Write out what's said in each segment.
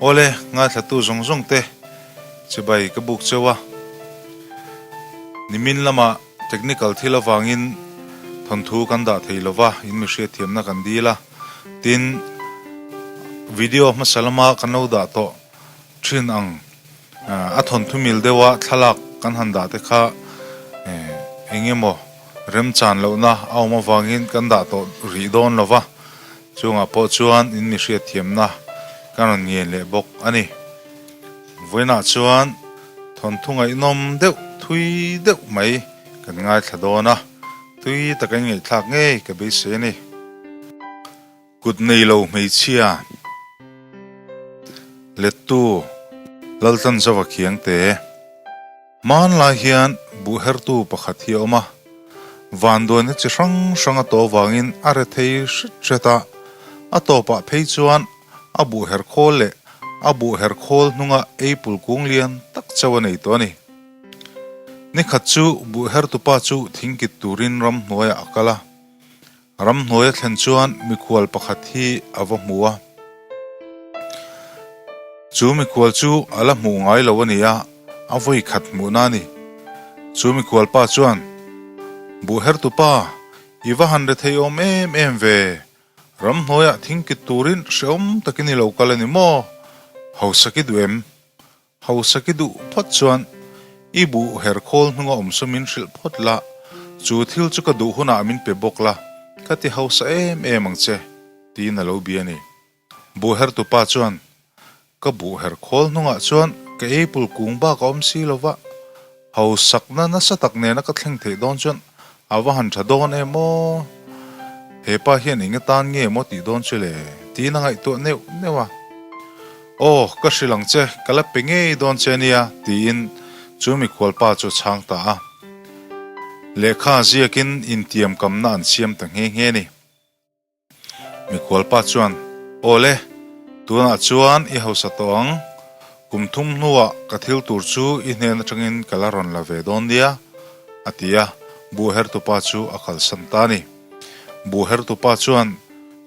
Awle, ngaithlatu zawng zawng te chibai ka buk cheu a. Nimin lama technical thil avangin thawnthu kan dah thei lova, in mi hriatthiamna kan dil a. Tin, video hmasa lama kan lo dah tawh thin ang a thawnthu mil deuha thlalak kan han dah te kha eng emaw remchan lohna a awm avangin kan dah tawh rih dawn lova, chungah pawh chuan in mi hriatthiamna kan rawn ngen leh bawk a ni. Vawiinah chuan thawnthu ngaihnawm deuh thui deuh mai kan ngaithla dawn a, tui taka in ngaihthlak ngei ka beisei a ni. Kut nei lo hmeichhia lettu Laltlanzova Khiangte. Hmanlai hian buhhertu pakhat hi a awm a, vanduaina chi hrang hrang a tawh avangin a re thei hret hret a, a tawpah phei chuan a buhher khawl leh a buhher khawl hnunga eipul kung lian tak chauh a nei tawh a ni. Nikhat chu buhhertupa chu thingkit turin ramhnuaiah a kal a. Ramhnuai a thlen chuan mikhual pakhat hi a va hmu a. Chu mikhual chu a la hmuh ngai lo a ni a, a vawi khat hmuhna a ni. Chu mikhual pa chuan, Buhhertu pa, i va han re thei awm em em ve. Ramhnuaiah thingkit turin hrehawm takin i lo kal a ni maw? Hausak i duh em? Hausak i duh phawt chuan i buh her khawl hnunga awm saw min hrilh phawt la, chu thil chu ka duh hunah min pe bawk la, ka ti hausa em em ang che, tiin a lo bia a ni. Buh hertu pa chuan, Ka buh her khawl hnungah chuan ka apple kung bak a awm si lo va, hausakna nasa tak nena ka thleng theih dawn chuan a va han tha dawn em aw? He pa hian eng atan nge maw tih dawn chu le? tiin a ngaihtuah neuh neuh a. Aw, ka hrilh ang che, ka la pe ngei dawn che ania, tiin chu mikhual pa chu a chhang ta a. Lehkha ziakin intiamkamna an siam ta nghe nghe a ni. Mikhual pa chuan, Aw le, tunah chuan i hausa tawh ang. Kum thum hnuah ka thil tur chu i hnen atangin ka la rawn la ve dawn nia, a ti a, buhhertu pa chu a kalsan ta a ni. Buhhertu pa chuan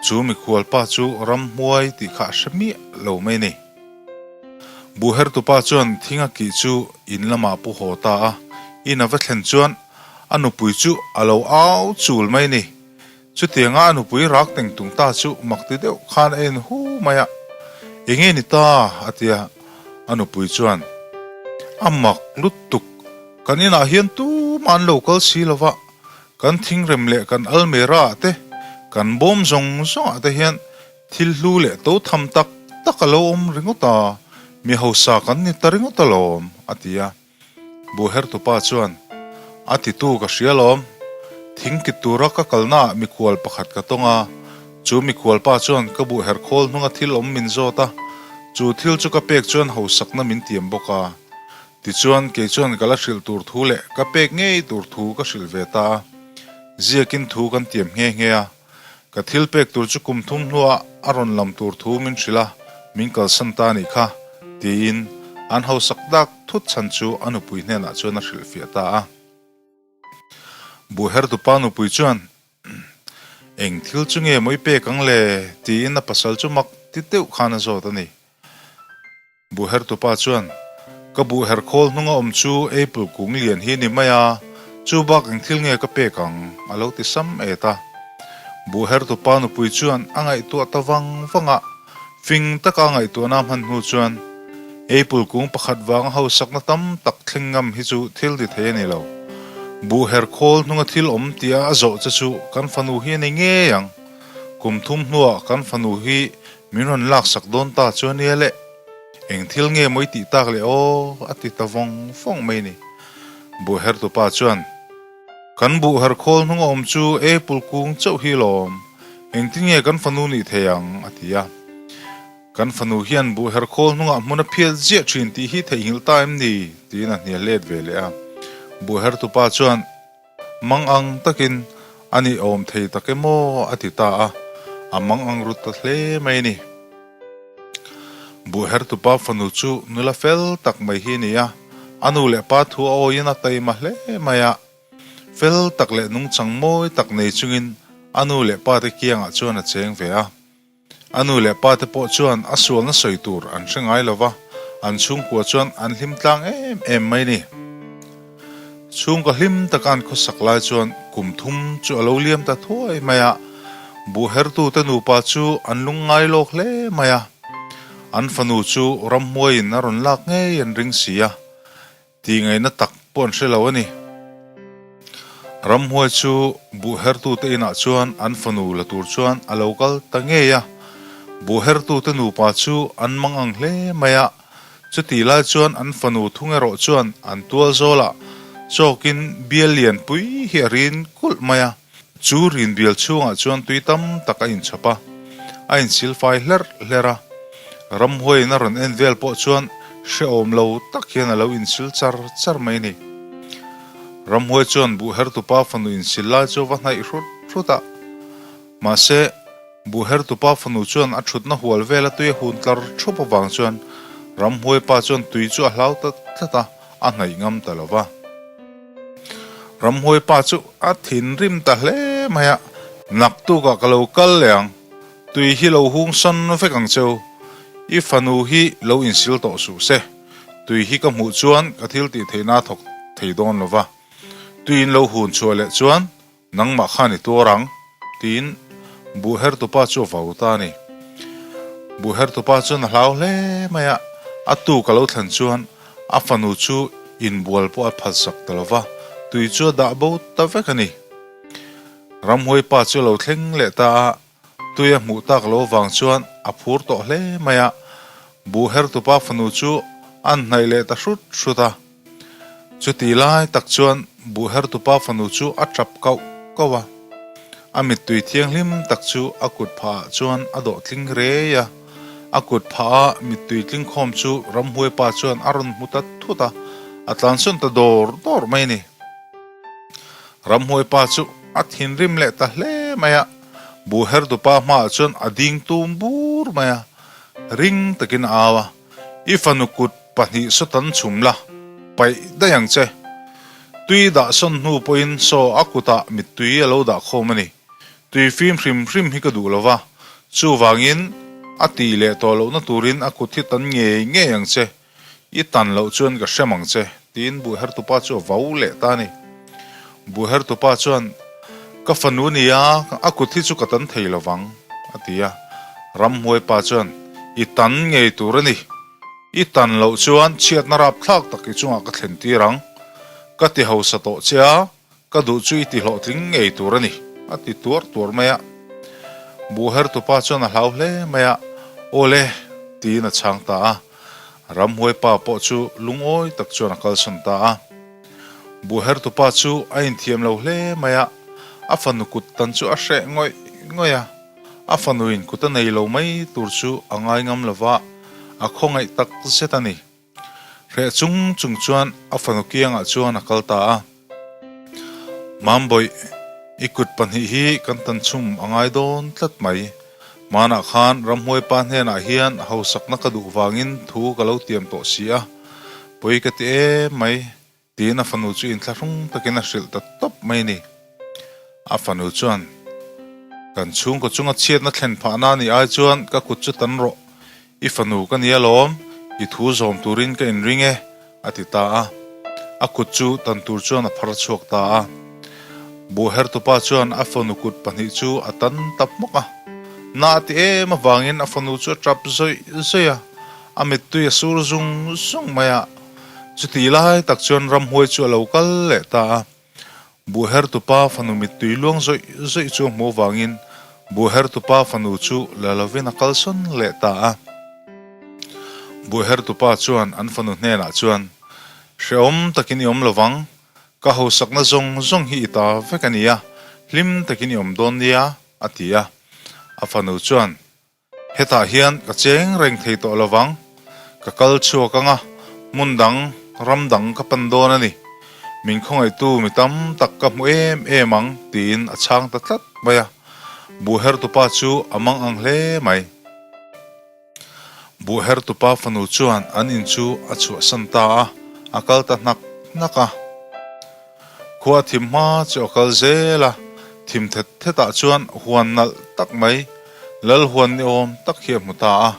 chu mikhual pa chu ramhmuai tih kha a hre miah lo mai a ni. Buhhertu pa chuan thing a kih chu in lamah pu haw ta a, in a va thlen chuan a nupui chu a lo au chul mai a ni. Chutianga a nupui rak teng tung ta chu mak ti deuh khan a en hu mai a, Enge ni ta? a ti a, a nupui chuan, A mak lutuk, kan inah hian tumah an lo kal si lo va, kan thingrem leh kan almera ah te, kan bawm zawng zawng ah te hian thil hlu leh to tham tak tak a lo awm ringawt a, mi hausa kan ni ta ringawt alawm, a ti a. Buhhertupa chuan, A titu ka hria lawm. Thingkit tura ka kalnaah mikhual pakhat ka tawng a. Chu mikhualpa chuan ka buhher khawl hnunga thil awm min zawt a. Chu thil chu ka pek chuan hausakna min tiam bawk a. Tichuan, kei chuan ka la hrilh tur thu leh ka pek ngei tur thu ka hrilh ve ta a. Ziakin thu kan tiam nghe nghe a. Ka thil pek tur chu kum thum hnuah a rawn lam tur thu min hrilh a, min kalsan ta a nih kha, tiin an hausak dak thut chhan chu a nupui hnenah chuan a hrilhfiah ta a. Buhhertupa nupui chuan, Eng thil chu nge maw i pek ang le? tiin a pasal chu mak ti deuh khan a zawt a ni. Buhhertupa chuan, Ka buhher khawl hnunga awm chu apple kung lian hi ni mai a, chu bak eng thil nge ka pek ang? a lo ti sam et a. Buhhertupa nupui chuan a ngaihtuah ta vang vang a, fing taka a ngaihtuahna hman hnu chuan, Apple kung pakhat vanga hausakna tam tak thleng ngam hi chu thil ti thei a ni lo. Buhher khawl hnunga thil awm tia a zawh che chu kan fanu hi a ni ngei ang. Kum thum hnuah kan fanu hi Min rawn laksak dawn ta chu ania le, eng thil nge maw i tih tak le aw a ti ta vawng vawng mai ni. Buhhertupa chuan, Kan buhher khawl hnung a awm chu apple kung chauh hi lawm, engtin nge kan fanu nih thei ang a ti a. Kan fanu hian buhher khawl hnungah hmun a phiat ziah thin tih hi theihnghilh ta em ni? tiin a hnial let ve leh a. Buhhertupa chuan, Mang ang takin a nih awm thei tak em aw a ti ta a, a mang ang rut ta hle mai a ni. Buhhertupa fanu chu nula fel tak mai hi a ni a, a nu leh pa thu a awiin a taima hle mai a. Fel tak leh nungchang mawi tak nei chungin a nu leh pa te kiangah chuan a cheng ve a. A nu leh pa te pawh chuan a sualna sawi tur an hre ngai lo va, an chhungkua chuan an hlim tlang em em mai ni. Chhungkaw hlim taka an khawsak lai chuan kum thum chu a lo liam ta thuai mai a, buhhertute nupa chu an lungngai lawk hle mai a. An fanu chu ramhmuaiin a rawn lak ngei an ring si a, tih ngaihna tak pawh an hre lo a ni. Ramhuai chu buhhertute inah chuan an fanu la tur chuan a lo kal ta ngei a, buhhertute nupa chu an mang ang hle mai a, chutih lai chuan an fanu thung erawh chuan an tual zawlah chawkin bial lian pui hi a rin kulh mai a. Chu rin bial chhungah chuan tui tam tak a inchhawp a, a insilfai hlerh hlerh a. Ramhuaiin a rawn en vel pawh chuan hrehawm lo tak hian a lo insil char char mai a ni. Ramhuai chuan buhhertupa fanu insil lai chu a va hnaih hrut hrut a. Mahse, buhhertupa fanu chuan a thutna hual vela tui a hun tlar thup avang chuan ramhuaipa chuan tui chu a hlau ta tlat a, a hnaih ngam ta lo va. Ramhuai pa chu a thinrim ta hle mai a, Naktukah ka lo kal leh ang, tui hi lo hung sawn vek ang cheu, i fanu hi lo insil tawh suh se, tui hi ka hmuh chuan ka thil tih theihna a thawk thei dawn lo va, tui in lo hun chhuah leh chuan Nangmah khan i tuar ang, tiin Buhhertupa chu a vau ta a ni. Buhhertupa chuan a hlau hle mai a, a tuk a lo thlen chuan a fanu chu inbual pawh a phalsak ta lo va, tui chu a dah bo ta vek a ni. Ramhuaipa chu a lo thleng leh ta a, tui a hmuh tak lo vang chuan a phur tawh hle mai a, Buhhertupa fanu chu a hnaih leh ta hrut hrut a. Chuti lai tak chuan buhhertupa fanu chu a tap kauh kauh a, a mittui thianghlim tak chu a kut phah ah chuan a dawh tling rei a, a kut phah a mittui tling khawm chu ramhuaipa chuan a rawn hmu ta thut a, a tlansawn ta dawr dawr mai a ni. Ramhuaipa chu a thinrim leh ta hle mai a, buhhertupa hmaah chuan a ding tum bur mai a, ring takin a au a, I fanu kut 2 sawtan chhum la, paih daih ang che. Tui dah sawn hnu pawhin saw a kutah mittui a lo dah khawm a ni. Tui fim hrim hrim hi ka duh lo va, chuvangin a tih leh tawh lohna turin a kut hi tan ngei ngei ang che, i tan loh chuan ka hrem ang che, tiin Buhhertupa chu a vau leh ta a ni. Buhhertupa chuan, Ka fanu nia, a kut hi chu ka tan thei lo vang, a ti a. Ramhuaipa chuan, I tan ngei tur a ni. I tan loh chuan chhiatna rapthlak tak i chungah ka thlen tir ang. Ka ti hausa tawh che a, ka duh chu i ti hlawhtling ngei tur a ni, a ti tuar tuar mai a. Buhhertupa chuan a hlau hle mai a, Aw le, tiin a chhang ta a. Ramhuai pa pawh chu lungawi tak chuan a kalsawn ta a. Buhhertupa chu a inthiam lo hle mai a, a fanu kut tan chu a hreh ngawih ngawih a. A fanuin kut a nei lo mai tur chu a ngai ngam lo va, a khawngaih tak zet a ni. Hreh chung chung chuan a fanu kiangah chuan a kal ta a. Mambawih, i kut 2 hi kan tan chhum a ngai dawn tlat mai. Hmanah khan ramhuaipa hnenah hian hausakna ka duh vangin thu ka lo tiam tawh si a, pawi ka ti em mai. Tiin a fanu chu inthlahrung takin a hrilh ta tawp mai a ni. A fanu chuan, Kan chhungkaw chunga chhiatna thlen phahna a nih ai chuan ka kut chu tan rawh, i fanu ka nia lawm, i thu zawm turin ka inring e, a ti ta a. A kut chu tan tur chuan a phar chhuak ta a. Buhhertupa chuan a fanu kut 2 chu a tan ta hmawk a. Na a ti em avangin a fanu chu a tap zawih zawih a, a mittui a sur zung zung mai a. Chutih lai tak chuan ramhuai chu a lo kal leh ta a, Buhhertupa fanu mittui luang zawih zawih chu a hmuh avangin Buhhertupa fanu chu la lovin a kalsawn leh ta a. Buhhertupa chuan an fanu hnenah chuan, Hrehawm takin i awm lovang, ka hausakna zawng zawng hi i ta vek a nia, hlim takin i awm dawn nia, a ti a. A fanu chuan, Hetah hian ka cheng reng thei tawh lovang, ka kal chhuak anga hmun dang, ram dang ka pan dawn a ni. Min khawngaihtu mi tam tak ka hmu em em ang, tiin a chhang ta tlat mai a. Buhhertupa chu a mang ang hle mai. Buhhertupa fanu chuan an in chu a chhuahsan ta a, a kal ta hnak hnak a. Khua thim hma chu a kal zel a, thim thet thetah chuan huan nalh tak mai. Lal huan ni awm tak hi a hmu ta a.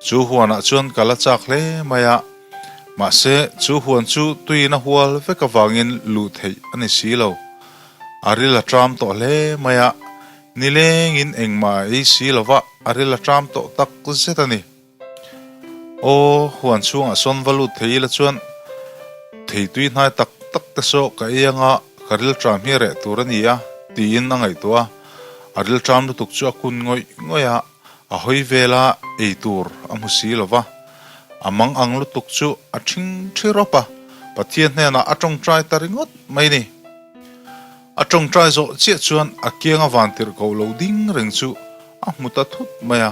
Chu huanah chuan kal a chak hle mai a. Mahse, chu huan chu tuiin a hual vek avangin luh theih a ni si lo. A ril a ṭam tawh hle mai a, nilengin engmah a ei si lo va, a ril a ṭam tawh tak zet a ni. Aw, huan chhungah sawn va lut thei ila chuan thei tui hnai tak tak te saw ka ei anga ka rilṭam hi a reh tur a ni a, tiin a ngaihtuah a. A rilṭam lutuk chu a kun ngawih ngawih a, a hawi vela ei tur a hmu si lo va. A mang ang lutuk chu a ṭhing ṭhi rawp a, Pathian hnenah a ṭawngṭai ta ringawt mai ni. A ṭawngṭai zawh chiah chuan a kianga vantirhkoh lo ding reng chu a hmu ta thut mai a.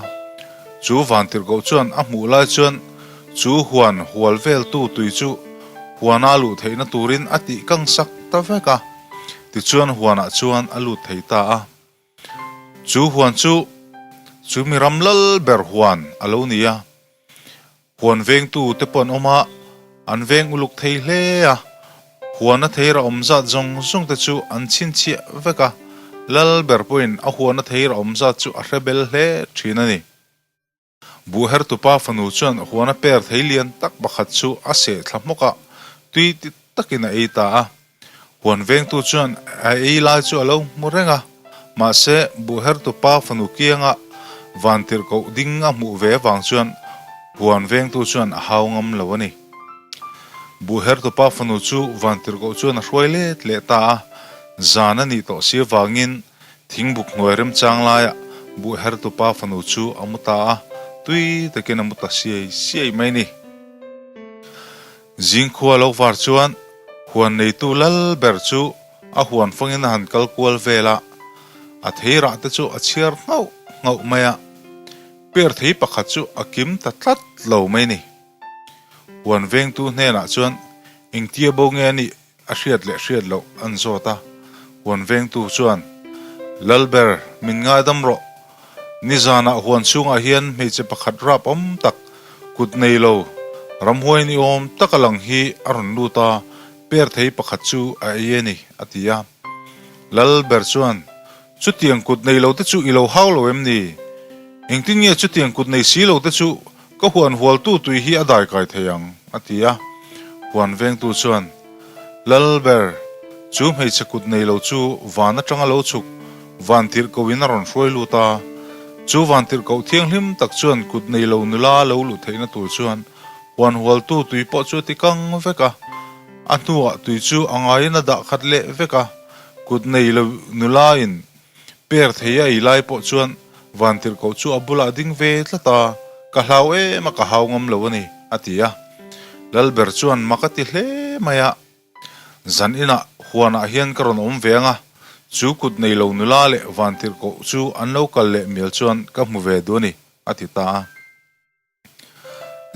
Chu vantirhkoh chuan a hmuh lai chuan chu huan hual veltu tui chu huana luh theihna turin a tih kang sak ta vek a. Tichuan huanah chuan a lut thei ta a. Chu huan chu chu mi ram lal ber huan a lo ni a. Huan vengtu te pawh an awm a, an veng uluk thei hle a. Huana their a awm zat zawng zawng te chu an chhinchhiah vek a, lal ber pawhin a huana their a awm zat chu a hre bel hle thin a ni. Buhhertupa fanu chuan huana per thei lian tak pakhat chu a seh thla hmawk a, tui ti takin a ei ta a. Huan vengtu chuan a ei lai chu a lo hmu reng a, mahse Buhhertupa fanu kianga vantirhkoh ding a hmuh ve avang chuan huan vengtu chuan a hau ngam lo a ni. Buhhertupa fanu chu vantirhkoh chuan a hruai let leh ta a, zan a nih tawh si avangin thingbuk hnuai remchang laiah Buhhertupa fanu chu a mu ta a, tui takin a mu ta siai siai mai a ni. Zingkhua lo var chuan huan neitu lal ber chu a huan fangin a han kal kual vel a, a theirah te chu a chhiar nghauh nghauh mai a, per thei pakhat chu a kim ta tlat lo mai ni. Huan vengtu hnenah chuan engtia bo nge a nih A hriat leh hriat loh an zawt a, huan vengtu chuan, Lalber, min ngaidam rawh. Nizanah huan chhungah hian hmeichhe pakhat rap awm tak, kut nei lo, ramhuai ni awm taka lang hi a rawn lut a, per thei pakhat chu a ei a ni, a ti a. Lalber chuan, Chutiang kut nei lo te chu i lo hau lo em ni? Engtin nge chutiang kut nei si lo te chu Ka huan hualtu tui hi a daikai thei ang, a ti a. Huan vengtu chuan, Lalber, chu hmeichhe kut nei lo chu van atanga lo chhuk van tirhkohin a rawn hruai lut a. Chu van tirhkoh thianghlim tak chuan kut nei lo nula lo luh theihna tur chuan huan hualtu tui pawh chu a ti kang vek a. A hnuah tui chu a ngaiin a dah khat leh vek a. Kut nei lo nulain Per thei a ei lai pawh chuan Vantirhkoh chu a bulah ding ve tlat a, Ka hlau em a, ka hau ngam lo a ni, a ti a. Lalber chuan mak a ti hle mai a, Zan inah huanah hian ka rawn awm ve ang a, chu kut nei lo nula leh Vantirhkoh chu an lo kal leh mial chuan ka hmu ve duh a ni, a ti ta a.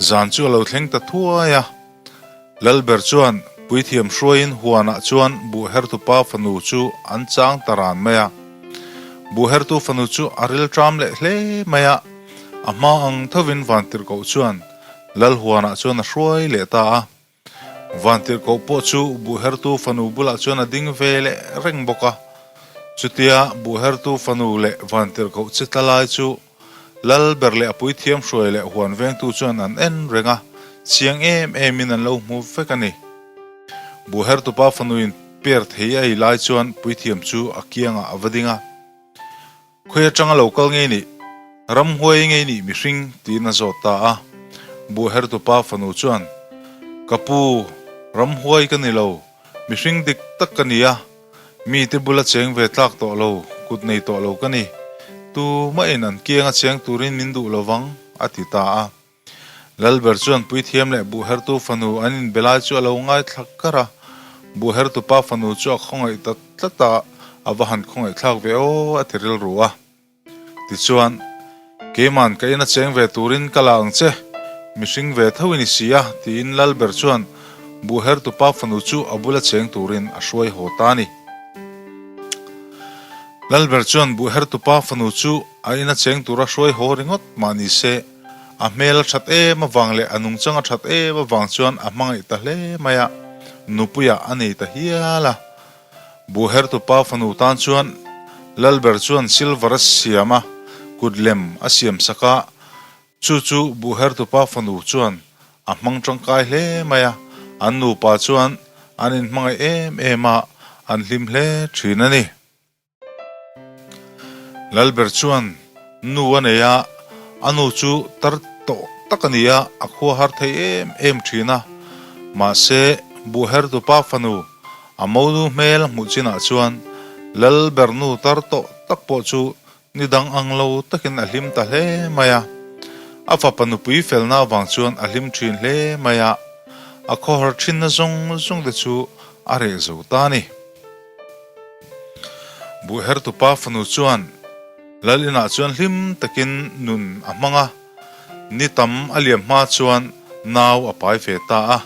Zan chu a lo thleng ta thuai a, Lalber chuan puithiam hruaiin huanah chuan Buhhertupa fanu chu an chang ta ran mai a. Buhhertu fanu chu a rilṭam leh hle mai a, a hma ang thovin Vantirhkoh chuan Lal huanah chuan a hruai leh ta a. Vantirhkoh pawh chu Buhhertu fanu bulah chuan a ding ve leh reng bawk a. Chutia Buhhertu fanu leh Vantirhkoh che tla lai chu Lal ber leh a puithiam hruai leh huan vengtu chuan an en reng a, chiang em emin an lo hmu vek a ni. Buhhertupa fanuin per thei a ei lai chuan puithiam chu a kiangah a va ding a. Khawi atanga lo kal ngei nih, ramhuai ngei nih mihring tiin a zawt ta a. Buhhertupa fanu chuan, Ka pu, ramhuai ka ni lo, mihring dik tak ka ni a, mite bula cheng ve tlak tawh lo, kut nei tawh lo ka ni. Tumahin an kianga cheng turin min duh lo vang, a ti ta a. Lalber chuan puithiam leh buhhertu fanu an inbe lai chu a lo ngaithla kar a, buhhertupa fanu chu a khawngaih ta tlat a, a va han khawngaihthlak ve aw a ti rilru a. Tichuan, Keiman ka ina cheng ve turin ka la ang che, mihring ve tho i ni si a, tiin Lalber chuan buhhertupa fanu chu a bula cheng turin a hruai haw ta a ni. Lalber chuan buhhertupa fanu chu a ina cheng tura hruai haw ringawt mah ni se, A hmel a that em avang leh a nungchang a that em avang chuan a hmangaih ta hle mai a, nupuiah a nei ta hial a. Buhhertupa fanu tan chuan Lalber chuan silver a siam a, Kut lem a siam sak a, chu chu buhhertupa fanu chuan a hmang tangkai hle mai a, an nupa chuan an inhmangaih em em a, an hlim hle thin a ni. Lalber chuan nu a nei a, a nu chu tar tawh tak a ni a, a khua har thei em em thin a. Mahse, Buhhertupa fanu a monu hmel hmuh chinah chuan Lalber nu tar tawh tak pawh chu ni dang ang lo takin a hlim ta hle mai a. A fapa nupui felna avang chuan a hlim thin hle mai a, a khawhar thinna zawng zawng te chu a reh zo ta a ni. Buhhertupa fanu chuan Lal inah chuan hlim takin nun a hmang a, ni tam a liam hma chuan nau a pai ve ta a.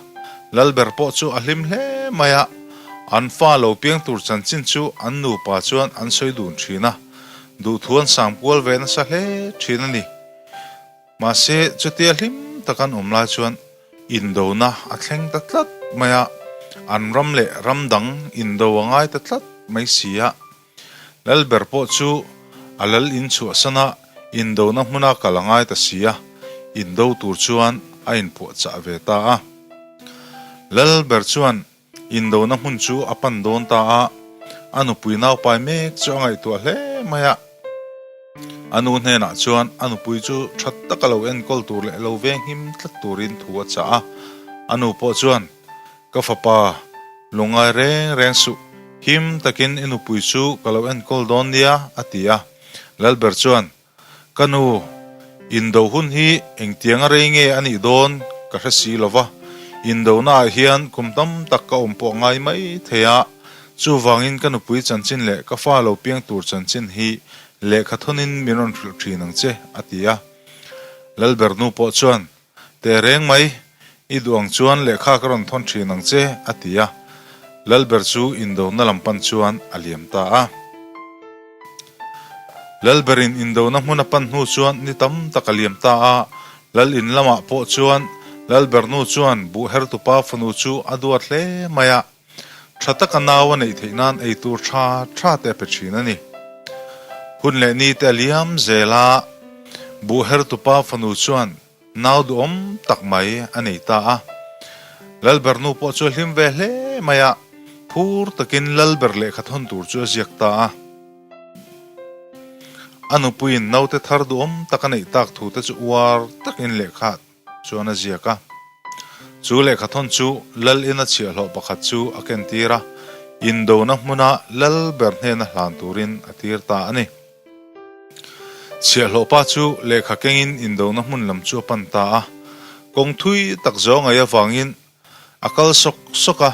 Lalber pawh chu a hlim hle mai a, an fa lo piang tur chanchin chu an nupa chuan an sawi dun thin a, duhthu an sang kual ve nasa hle thin a ni. Mahse, chutia hlim tak an awm lai chuan indona a thleng ta tlat mai a, an ram leh ram dang indo a ngai ta tlat mai si a. Lalber pawh chu a lal in chhuahsan a, indona hmuna kal a ngai ta si a, indo tur chuan a inpuahchah ve ta a. Lalber chuan Indona hmun chu a pan dawn ta a, a nupui naupai mek chu a ngaihtuah hle mai a. A nu hnenah chuan a nupui chu tha taka lo enkawl tur leh lo venghim tlat turin thu a chah a. A nu pawh chuan, Ka fapa, lungngai reng reng suh, him takin i nupui chu ka lo enkawl dawn nia, a ti a. Lalber chuan, Ka nu, indo hun hi engtianga rei nge a nih dawn ka hre si lo va, indonaah hian kum tam tak ka awm pawh ngai mai thei a, chuvangin ka nupui chanchin leh ka fa lo piang tur chanchin hi lehkha thawnin min rawn hrilh thin ang che, a ti a. Lalber nu pawh chuan, Teh reng mai, i duh ang chuan lehkha ka rawn thawn thin ang che, a ti a. Lalber chu indona lam pan chuan a liam ta a. Lalberin indona hmun a pan hnu chuan ni tam tak a liam ta a. Lal in lamah pawh chuan Lalber nu chuan buhhertupa fanu chu a duat hle mai a. Tha taka nau a neih theih nan ei tur tha tha te a pe thin a ni. Hun leh ni te a liam zel a, buhhertupa fanu chuan Nau duhawm tak mai a nei ta a. Lalber nu pawh chu a hlim ve hle mai a, phur takin Lalber lehkha thawn tur chu a ziak ta a. A nupuiin naute thar duhawm tak a neih tak thu te chu uar takin lehkha chuan a ziak a. Chu lehkha thawn chu Lal ina chhiahhlawh pakhat chu a kentir a, indona hmuna Lalber hnena hlan turin a tir ta a ni. Chhiahhlawh pa chu lehkha kengin indona hmun lam chu a pan ta a, kawng thui tak zawng ai avangin a kal sawk sawk a,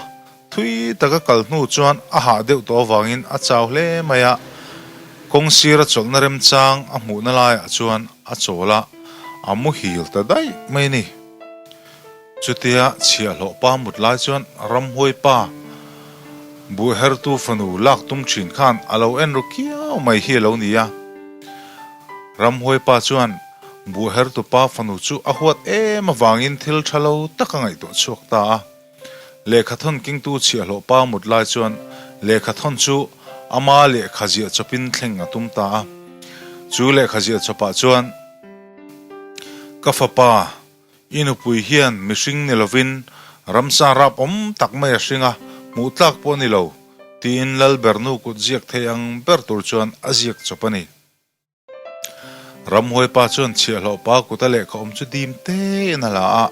thui tak a kal hnu chuan a hah deuh tawh avangin a chau hle mai a, kawng sira chawlhna remchang a hmuhna laiah chuan a chawl a, a muhil ta daih mai a ni. Chutia chhiahhlawh pa mut lai chuan ramhuai pa buhhertu fanu lak tum thin khan a lo en ru kiau mai hi a lo ni a. Ramhuai pa chuan buhhertu pa fanu chu a huat em avangin thil tha lo tak a ngaihtuah chhuak ta a. Lehkha thawn kengtu chhiahhlawh pa mut lai chuan lehkha thawn chu ama lehkha ziah chawpin thleng a tum ta a. Chu lehkha ziah chawpah chuan, Ka fapa, I nupui hian mihring ni lovin ramsa rap awm tak mai a hring a, hmuh tlak pawh a ni lo, tiin Lalbernu kut ziak thei ang ber tur chuan a ziak chawp a ni. Ramhuai pa chuan chhiahhlawh pa kuta lehkha awm chu dim tein a la a,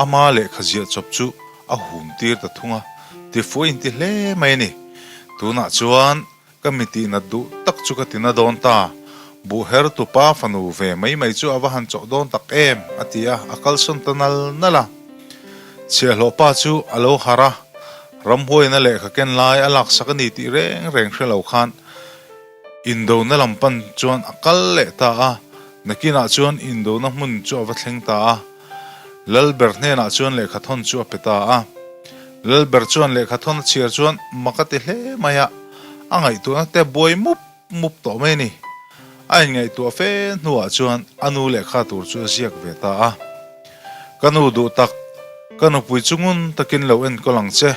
ama lehkha ziah chawp chu a hum tir ta thung a, tifuai inti hle mai a ni. Tunah chuan Ka mi tih nat duh tak chu ka ti na dawn ta. Buhher tupa fanu ve mai mai chu a va han chawh dawn tak em? a ti a, a kalsawn ta nal nal a. Chhiahhlawh pa chu a lo harh a, ramhuaina lehkha ken lai a laksak a ni tih reng reng hre lo khan indona lam pan chuan a kal leh ta a, nakinah chuan indona hmun chu a va thleng ta a. Lalber hnenah chuan lehkha thawn chu a pe ta a. Lalber chuan lehkha thawn a chhiar chuan mak a ti hle mai a, a ngaihtuahna te buai mup mup tawh mai a ni. A inngaihtuah fe hnuah chuan a nu lehkha tur chu a ziak ve ta a. Ka nu duh tak, ka nupui chu ngun takin lo enkawl ang che.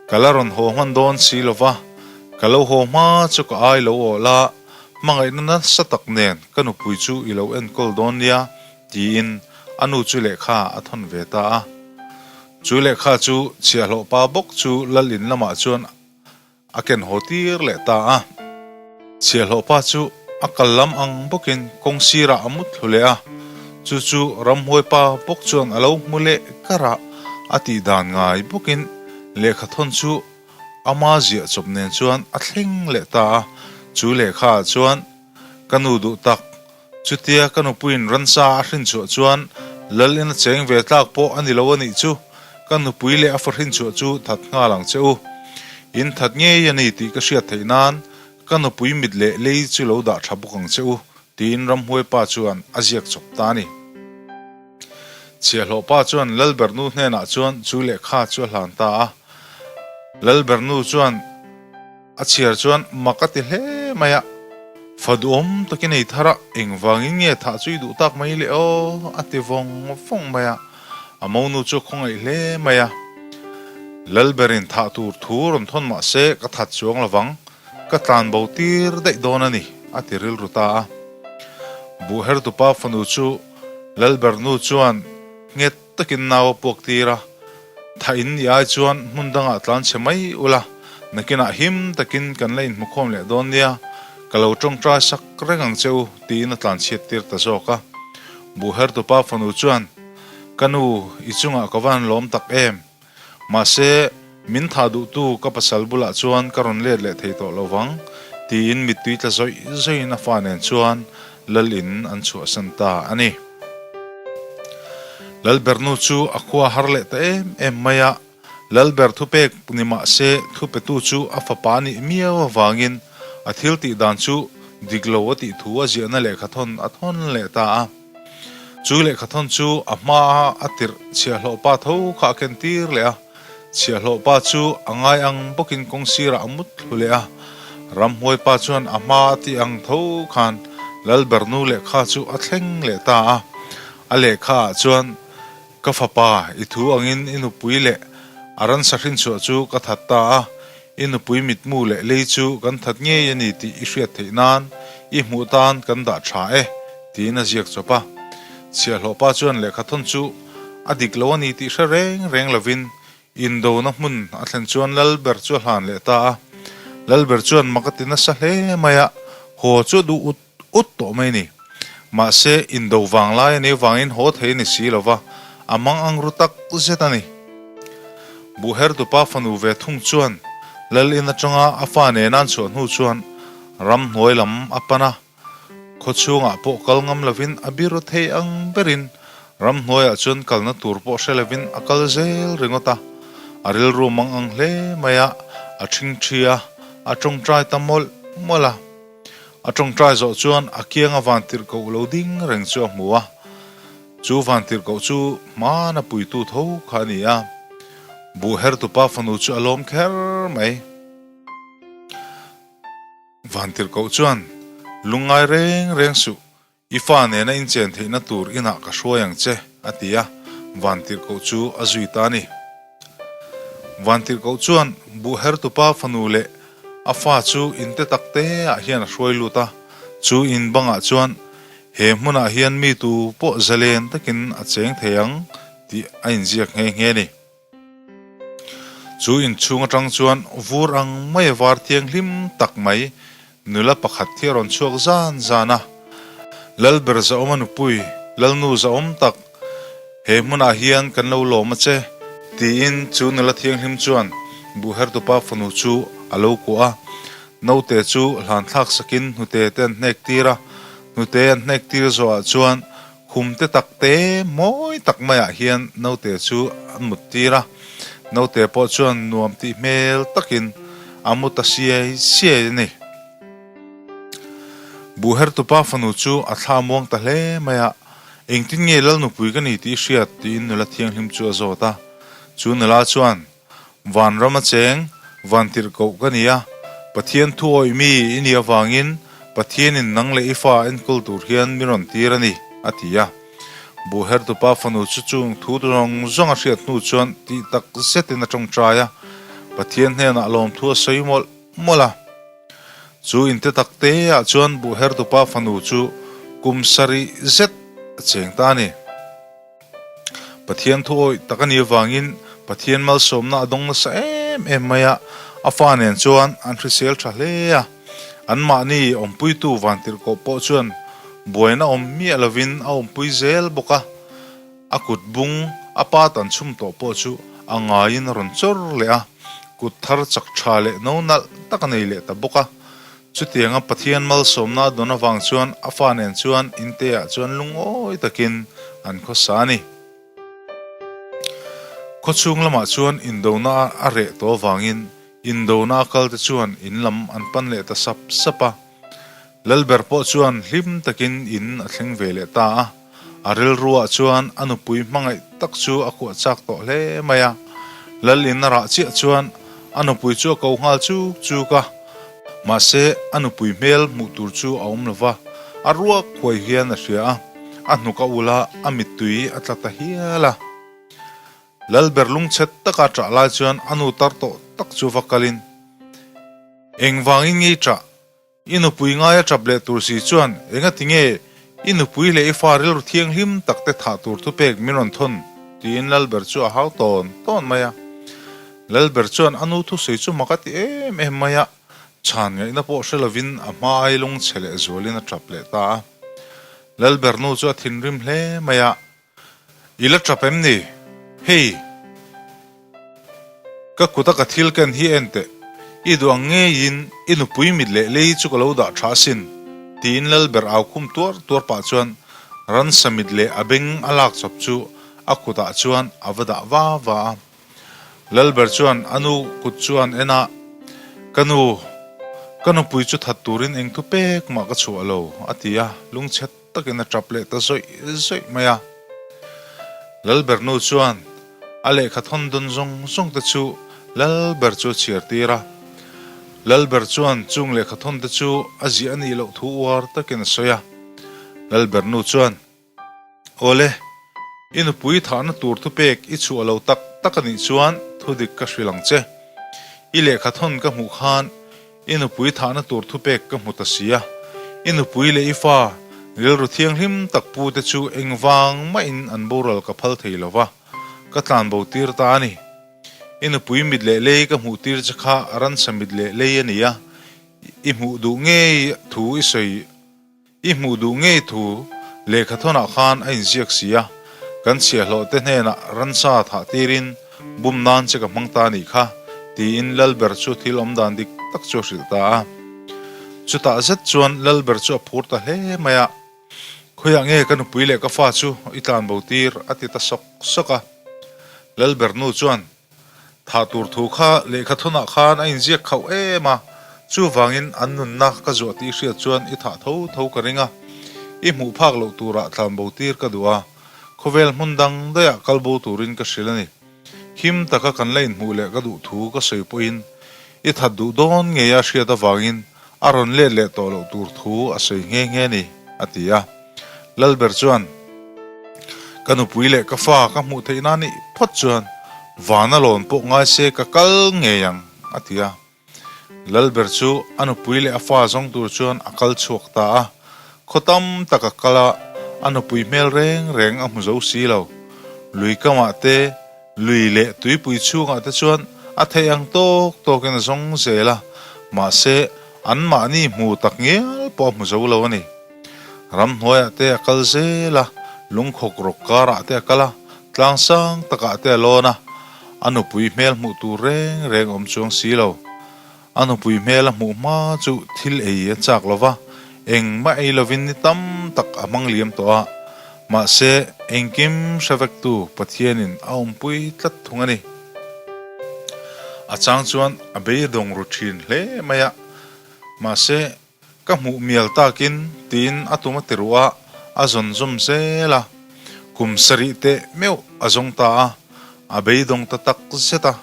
Ka la rawn haw hman dawn si lo va, ka lo haw hma chu ka ai lo aw la. Hmangaihna nasa tak nen ka nupui chu i lo enkawl dawn nia, tiin a nu chu lehkha a thawn ve ta a. Chu lehkha chu chhiahhlawh pa bawk chu lal in lamah chuan a ken haw tir leh ta a. Chhiahhlawh pa chu a kal lam ang bawkin kawng sirah a mut thlu leh a, chu chu ramhuai pa bawk chuan a lo hmu leh kar a, a tih dan ngai bawkin lehkha thawn chu ama ziah chawp nen chuan a thleng leh ta a, chu lehkha ah chuan ka nu duh tak, chutia ka nupuiin ransa a hrinchhuah chuan lal in a cheng ve tlak pawh a ni lo a nih chu, ka nupui leh a fa hrinchhuah chu that nghal ang che u. In that ngei a ni tih ka hriat theih nan ka nupui mit leh lei chu lo dah tha bawk ang che u, tiin ramhuai pa chuan a ziak chawp ta a ni. Chhiahhlawh pa chuan Lalbernu hnenah chuan chu lehkha chu a hlan ta a. Lalbernu chuan a chhiar chuan mak a ti hle mai a, Fa duhawm takin ei thar a, engvangin nge thah chu i duh tak mai le aw? a ti vawng vawng mai a. A monu chu a khawngaih hle mai a. Lalberin thah tur thu rawn thawn mah se ka that chuang lovang, Ka tlan bo tir daih dawn a ni, a ti rilru ta a. Buhhertupa fanu chu Lalbernu chuan nghet takin nau a puak tir a, Thah in ni ai chuan hmun dangah tlan chhe mai ula, nakinah him takin kan la inhmukhawm leh dawn nia, ka lo tawngtai sak reng ang che u, tiin a tlan chhiat tir ta zawk a. Buhhertupa fanu chuan, Ka nu, i chungah ka van lawm tak em? Mahse, min thah duhtu ka pasal bulah chuan ka rawn let leh thei tawh lo vang, tiin mittui tla zawih zawihin a fa nen chuan Lal in an chhuahsan ta a ni. Lalbernu chu a khua har leh ta em em mai a, Lalber thupek ni mah se thupetu chu a fapa nih miau avangin a thil tih dan chu dik lo a tih thu a ziahna lehkhathawn a thawn leh ta a. Chu lehkhathawn chu a hmaa a tirh chhiahhlawh pa tho kha a ken tir leh a, chhiahhlawh pa chu a ngai ang bawkin kawng sirah a mut thlu leh a. Ramhuai pa chuan a hmaa a tih ang tho khan Lalbernu lehkha chu a thleng leh ta a. A lehkha ah chuan, Ka fapa, i thu angin i nupui leh a ransa hrinchhuah chu ka that ta a, I nupui mitmu leh lei chu kan that ngei a ni tih i hriat theih nan i hmuh tan kan dah tha e, tiin a ziak chawp a. Chhiahhlawh pa chuan lehkhathawn chu a dik lo a ni tih hre reng reng lovin indona hmun a thlen chuan Lalber chu a hlan leh ta a. Lalber chuan mak a ti nasa hle mai a, haw chu a duh ut ut tawh mai a ni. Mahse, indo vang lai a nih vangin haw thei a ni si lo va, a mang ang ru tak zet a ni. Buhhertupa fanu ve thung chuan Lal in atanga a fa nena an chhuah hnu chuan ramhnuai lam a pan a, khaw chhungah pawh kal ngam lovin a biro thei ang berin ramhnuaiah chuan kalna tur pawh hre lovin a kal zel ringawt a, a rilru mang ang hle mai a, a ṭhingṭhi a, a ṭawngṭai ta mawlh mawlh a. A ṭawngṭai zawh chuan a kianga vantirhkoh lo ding reng chu a hmu a. Chu vantirhkoh chu hmana puitu tho kha a ni a. Buhhertupa fanu chu a lawm kher mai. Vantirhkoh chuan, Lungngai reng reng suh, I fa nena inchen theihna tur inah ka hruai ang che, a ti a, Vantirhkoh chu a zui ta a ni. Vantirhkoh chuan Buhhertupa fanu leh a fa chu in te tak te ah hian a hruai lut a, chu in bangah chuan he hmunah hian mi tu pawh zalen takin a cheng thei ang tih a inziak nghe nghe a ni. Chu inchhung atang chuan vur ang mai a var thianghlim tak mai nula pakhat hi a rawn chhuak zan zan a. Lalber Zaawma nupui, Lalnu Zaawm tak, he hmunah hian kan lo lawm a che, tiin chu nula thianghlim chuan Buhhertupa fanu chu a lo kuah a. Naute chu hlanthlak sakin hnute te an hnek tir a, hnute an hnek tir zawhah chuan Khum te tak te mawi tak maiah hian naute chu an mut tir a, naute pawh chuan nuam tih hmel takin a mu ta siai siai a ni. Buhhertupa fanu chu a thla muang ta hle mai a, Engtin nge Lal nupui ka ni tih i hriat? tiin nula thianghlim chu a zawt a. Chu nula chuan, Vanram a cheng, van tirhkoh ka ni a, Pathian thu awih mi i nih avangin Pathianin nang leh i fa enkawl tur hian mi rawn tir a ni, a ti a. Buhhertupa fanu chu chung thu zawng zawng a hriat hnu chuan tih tak zetin a tawngtai a, Pathian hnenah lawmthu a sawi mawlh mawlh a. Chu inte tak te ah chuan buhhertupa fanu chu kum sarih zet a cheng ta a ni. Pathian thu awih tak a nih avangin Pathian malsawmna a dawng nasa em em mai a, a fa nen chuan an hrisel tha hle a. Anmahni awmpuitu vantirhkoh pawh chuan buaina awm miah lovin a awmpui zel bawk a. A kut bung a pa tan chhum tawh pawh chu a ngaiin a rawn chawr leh a, kut thar chak tha leh no nalh tak a nei leh ta bawk a. Chutianga Pathian malsawmna a dawn avang chuan a fa nen chuan inte ah chuan lungawi takin an khawsa a ni. Khawchhung lamah chuan indona a reh tawh avangin indona a kalte chuan in lam an pan leh ta sap sap a. Lalber pawh chuan hlim takin in a thleng ve leh ta a. A rilruah chuan a nupui hmangaih tak chu a kuah chak tawh hle mai a. Lal in a rah chiah chuan a nupui chu a ko nghal chuk chuk a. Mahse, a nupui hmel hmuh tur chu a awm lo va, a ruak huai hian a hria a, a hnuk a ul a, a mittui a tla ta hial a. Lalber lungchhet taka ṭah lai chuan a nu tar tawh tak chu va kalin, Engvangin ngei ṭah? I nupui ngai a ṭap leh tur si chuan engati nge i nupui leh i fa rilru thianghlim tak te thah tur thupek min rawn thawn? tiin Lalber chu a hau tawn tawn mai a. Lalber chuan a nu thusawi chu mak a ti em em mai a, chhan ngaihna pawh hre lovin a hma ai lungchhe leh zualin a ṭap leh ta a. Lalber nu chu a thinrim hle mai a. I la tap em ni? Hei, ka kuta ka thil ken hi en teh. I duh ang ngeiin i nupui mit leh lei chu ka lo dah tha asin, tiin Lalber au khum tuar tuar pah chuan ransa mit leh a beng a lak chawp chu a kutah chuan a va dah va va a. Lalber chuan a nu kut chu an en a, Ka nu, ka nupui chu that turin eng thu pek mah ka chhuah lo, a ti a, lungchhet takin a tap leh ta zawih zawih mai a. Lalber nu chuan a lehkha thawn dawn zawng zawng te chu Lalber chu a chhiar tir a. Lalber chuan chung lehkha thawn te chu a ziah a nih loh thu uar takin a sawi a. Lalber nu chuan, Awle, i nupui thahna tur thupek i chhuah lo tak tak a nih chuan thudik ka hrilh ang che. I lehkha thawn ka hmuh khan I nupui thahna tur thupek ka hmu ta si a, i nupui leh i fa rilru thianghlim tak pu te chu engvang mahin an boral ka phal thei lo va, ka tlanbo tir ta a ni. I nupui mit leh lei ka hmuh tir che kha ransa mit leh lei a ni a, i hmuh duh ngei thu i sawi. I hmuh duh ngei thu lehkha thawnah khan a inziak si a, kan chhiahhlawh te hnenah ransa thah tirin bum nan che ka hmang ta a nih kha, tiin Lalber chu thil awm dan dik tak chu a hrilh ta a. Chutah zet chuan Lalber chu a phur ta hle mai a, Khawiah nge ka nupui leh ka fa chu i tlanbo tir? a ti ta sawk sawk a. Lalber nu chuan, Thah tur thu kha lehkha thawnah khan a inziak khauh em a, chuvangin an nunna ka zuah tih hriat chuan i thah tho tho ka ring a, i hmuh phak loh turah tlanbo tir ka duh a, khawvel hmun dang daihah kal bo turin ka hrilh a ni. Him taka kan la inhmuh leh ka duh thu ka sawi pawhin i that duh dawn ngeia hriat avangin a rawn let leh tawh loh tur thu a sawi nghe nghe a ni, a ti a. Lalber chuan, Ka nupui leh ka fa ka hmuh theih nan nih phawt chuan vana lawn pawh ngai se ka kal ngei ang, a ti a. Lalber chu a nupui leh a fa zawng tur chuan a kal chhuak ta a. Khaw tam tak a kal a, a nupui hmel reng reng a hmu zo si lo. Lui kamah te, lui leh tuipui chhungah te chuan a theih ang tawk tawkin a zawng zel a, mahse anmahni hmu tak ngial pawh a hmu zo lo a ni. Ramhnuaiah te a kal zel a, lungkhawk rawk karah te a kal a, tlang sang takah te a lawn a, a nupui hmel hmuh tur reng reng awm chuang si lo. A nupui hmel a hmuh hma chu thil ei a chak lo va, engmah ei lovin ni tam tak a hmang liam tawh a, mahse engkim hre vektu Pathianin a awmpui tlat thung a ni. A chang chuan a beidawng ru thin hle mai a, mahse Ka hmuh mial takin tiin a tum a ti ruh a, a zawn zawm zel a. Kum sarih teh meuh a zawng ta a, a beidawng ta tak zet a.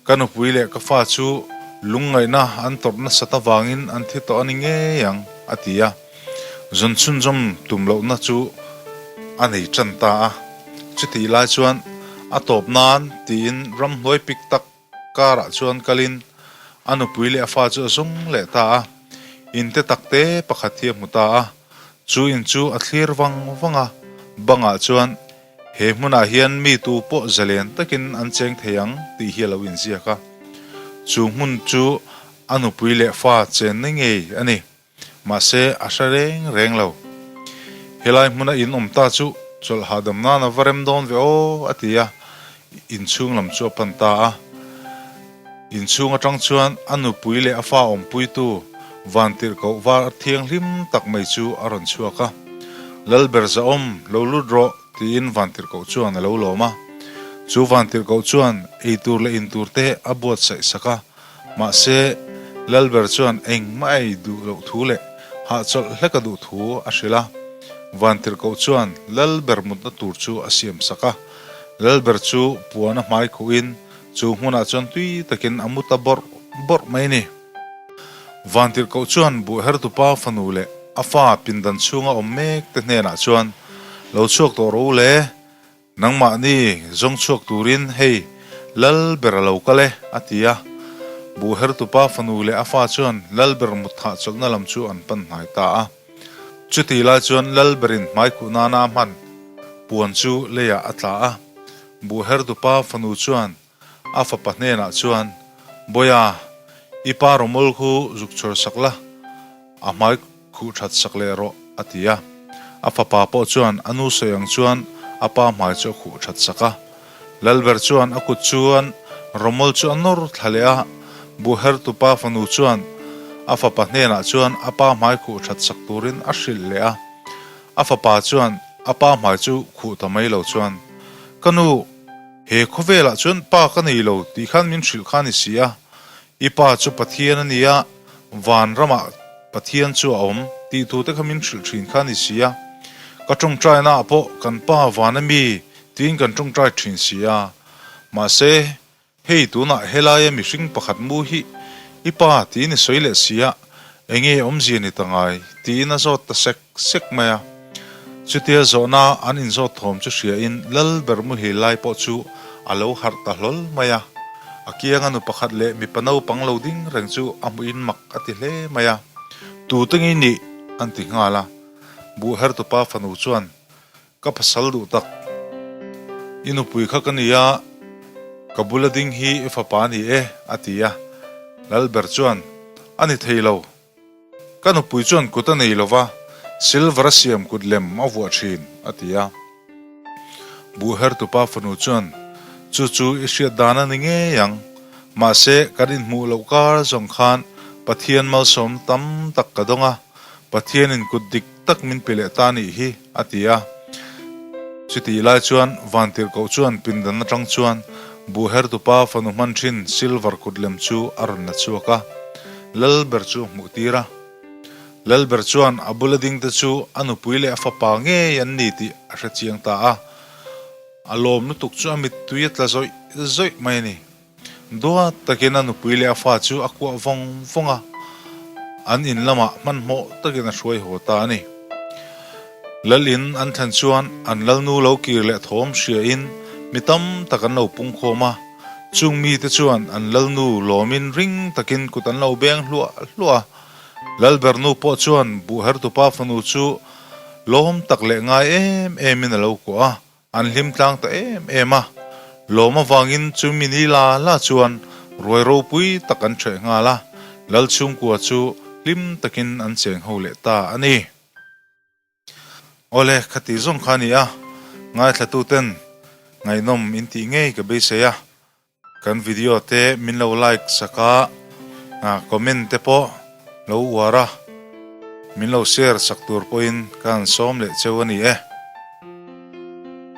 Ka nupui leh ka fa chu lungngaihna an tawrh nasat avangin an thi tawh a ni ngei ang, a ti a. Zawn chhunzawm tum lohna chu a nei tan ta a. Chutih lai chuan a tawp nan tiin ramhnuai pik tak Karah chuan kalin a nupui leh a fa chu a zawng leh ta a. In te tak te pakhat hi a hmu ta a, chu in chu a thlir vang vang a, bangah chuan he hmunah hian mi tu pawh zalen takin an cheng thei ang tih hi a lo inziak a. Chu hmun chu a nupui leh fa chenna ngei a ni. Mahse, a hre reng reng lo. Helai hmuna in awm ta chu chawlh hahdam nan a va rem dawn ve aw, a ti a, inchhung lam chu a pan ta a. Inchhung atang chuan a nupui leh a fa awmpuitu Vantirhkoh var thianghlim tak mai chu a rawn chhuak a. Lalber zahawm, lo lut rawh, tiin Vantirhkoh chuan a lo lawm a. Chu Vantirhkoh chuan eitur leh intur te a buatsaih sak a. Mahse, Lalber chuan engmah ei duh loh thu leh hahchawlh hlek a duh thu a hrilh a. Vantirhkoh chuan Lalber mutna tur chu a siam sak a. Lalber chu puan a hmai khuhin chu hmunah chuan tui takin a mu ta bawrh bawrh mai a ni. Vantirhkoh chuan Buhhertupa fanu leh a fa pindan chhunga awm mek te hnenah chuan, Lo chhuak tawh rawh u le, Nangmahni zawng chhuak turin hei Lalber a lo kal e, a ti a. Buhhertupa fanu leh a fa chuan Lalber mutthah chawlhna lam chu an pan hnai ta a. Chutih lai chuan Lalberin hmaikhuh nana a hman puan chu leiah a tla a. Buhhertupa fanu chuan a fapa hnenah chuan, Bawiha, i pa rawmawl khu zuk chhawr sak la, a hmai Khuh that sak leh rawh, a ti a. A fapa pawh chuan a nu sawi ang chuan a pa hmai chu a khuh that sak a. Lalber chuan a kut chuan rawmawl chu a nawr thla leh a, Buhhertupa fanu chuan a fapa hnenah chuan a pa hmai khuh that sak turin a hrilh leh a. A fapa chuan a pa hmai chu khuh ta mai lo chuan, Ka nu, he khawvelah chuan pa ka nei lo tih khan min hrilh kha a ni si a, I pa chu Pathian a ni a, van ramah Pathian chu a awm tih thu te kha min hrilh thin kha a ni si a. Ka tawngtaina ah pawh kan pa van a mi tiin kan tawngtai thin si a. Mahse, hei tunah helaia mihring pakhat mu hi i pa tiin i sawi leh si a, enge awmzia ni ta ngai tiin a zawt ta sek sek mai a. Chutia zawhna an inzawt thawm chu hriain Lalber muhil lai pawh chu a lo harh ta hlawl mai a. A kianga nu pakhat leh mipa naupang lo ding reng chu a hmuhin mak a ti hle mai a. Tute ngei nih? an ti nghal a. Buhhertupa fanu chuan, Ka pasal duh tak, i nupui kha ka ni a, ka bula ding hi i fapa a ni e, a ti a. Lalber chuan, A ni thei lo. Ka nupui chuan kut a nei lova, silver a siam kut lem a vuah thin, a ti a. Buhhertupa fanu chuan, Chu chu i hriat dan a ni ngei ang. Mahse, kan inhmuh loh kar zawng khan Pathian malsawmna tam tak ka dawng a, Pathianin kut dik tak min pe leh ta nih hi, a ti a. Chutih lai chuan Vantirhkoh chuan pindan atang chuan Buhhertupa fanu hman thin silver kut lem chu a rawn la chhuak a. Lalber chu hmuh tir a. Lalber chuan a bula ding te chu a nupui leh a fapa ngei an ni tih a hre chiang ta a. A lawm lutuk chu a mittui a tla zawih zawih mai a ni. Duat takin a nupui leh a fa chu a kuah vawng vawng a, an in lamah hmanhmawh takin a hruai haw ta a ni. Lal in an thlen chuan an lalnu lo kir leh thawm hriain mi tam tak an lo pungkhawm a. Chung mite chuan an lalnu lawmin ring takin kut an lo beng hluah hluah a. Lalbernu pawh chuan Buhhertupa fanu chu lawm tak leh ngai em emin a lo kuah a, an hlim tlang ta em em a. Lawm avangin chumi ni la la chuan ruai ropui tak an ṭheh nghal a, Lal chhungkua chu hlim takin an cheng ho leh ta a ni. Awle, khati zawng kha a ni a, ngaithlatuten ngaihnawm in tih ngei ka beisei a, kan video te min lo like sak a, comment te pawh lo uar a, min lo share sak tur pawhin ka han sawm leh cheu a ni e.